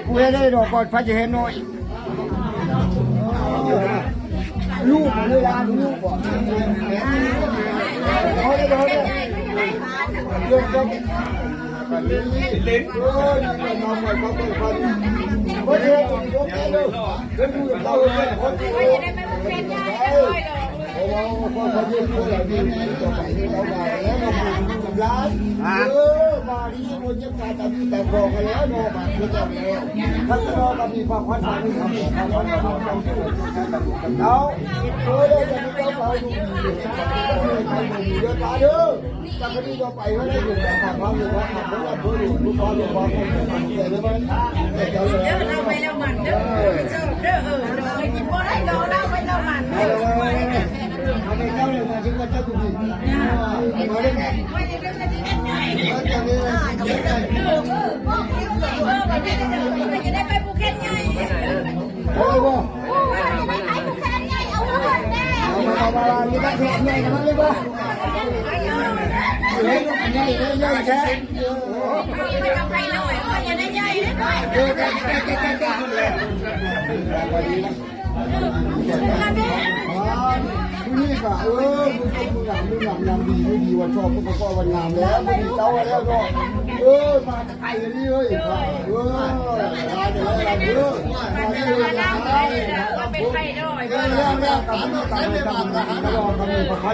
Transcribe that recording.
ຜູ້ໃດໄດ້ດອກກ່ອນ ໃຜຈະເຫັນໜ້ອຍ ລູກເວລາລູກບໍ່ ເອົາເດ້ ເອົາເດ້ ເລື່ອງກັບ ເອີ ນີ້ກໍນ້ອງໃໝ່ກໍເປັນຄົນ ບໍ່ເຊື່ອກໍຍົກແລ້ວເດີ ເດີນຢູ່ກັບເຮົາເດີ ຄົນທີ່ ເອີ ເພາະວ່າເຂົາເຮັດບໍ່ໄດ້ດີຕໍ່ໄປເຮົາວ່າແລ້ວເນາະ ລູກຫຼານ ເອີ ມາດີ ນີ້ກະ ເອີ ມື້ນີ້ງາມ ມື້ງາມ ງາມດີ ມື້ດີ ວັນຊອບ ມື້ກໍວັນງາມແລ້ວ ມື້ດີເຕົ້າແລ້ວເນາະ ເອີ ມາແຕ່ໄກນີ້ເອີຍ ເອີ ມາແຕ່ໄກເອີຍ ເປັນໄປໄດ້ ເອີ ແລ້ວ ແລ້ວ ກະມີ ກະມີ ກະມີ